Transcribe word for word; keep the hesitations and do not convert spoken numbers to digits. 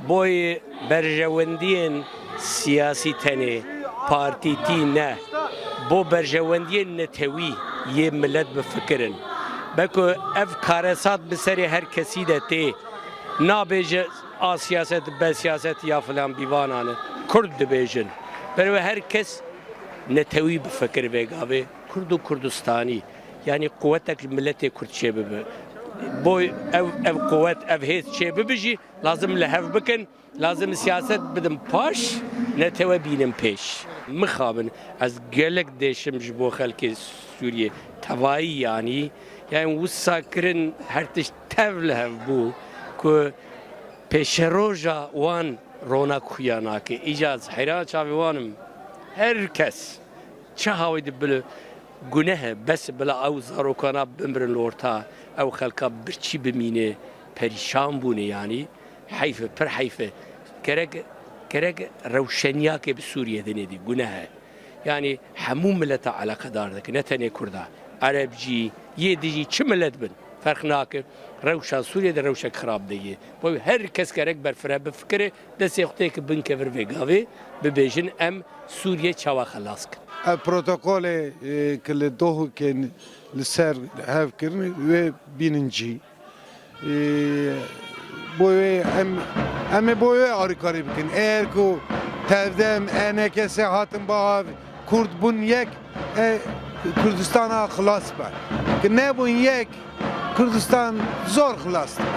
Boy berjewendiyên siyasî tenê, partîtî ne, bo berjewendiyên netewî yê milet bifikirin. Beko ev karesat bi serê her kesî de tê. Nabêje a siyaset, be siyaset ya filan bîvanan e. Kurd dibêjin. Berwe her kes netewî bifikir vê gavê. Kurd û Kurdistanî. Yanî quwetek li miletê Kurd çêbibe. Boy ev, ev quwet, ev hêz çêbibe jî lazim li hev bikin. Lazim siyaset bidin paş, netewe bînin pêş. Mixabin, ez gelek dêşim ji bo xelkê Sûriyê, tevayî yanî, yani wisa kirin her tişt tev li hev bû ku pêşeroja wan ronak xuya nake. Îca ez heyran çavê wan im. Her kes çi hawî di bil guneh e, bes bila ew zarokana bimirin li orta, ew xelka birçî bimîne, perîşan bûne yanî. Heyf e, pir heyf e. Gerek, gerek rewşeniyakê bi Sûriyê dinê dî, guneh e. Yanî hemû mileta eleqedar dike, ne tenê Kurda. Ereb jî, yê dijî çi milet bin, ferq nake. Rewşa Sûriyê de rewşek xirab de ye. Bo her kes gerek berfireh bifikire, destê xwe têke bin kevir vê gavê, bibêjin em Sûriyê çawa xelas kin. Ev protokolê, e, ki li Dohukê li ser hev kirin, wê bînin cî. Ee, bo wê em, em ê bo wê arîkarî bikin. Eger ku tevdem, E N K S hatin ba av, Kurd bûn yek, e, Kurdistana xilas be. Ki nebûn yek, Kurdistan zor xilas dibe.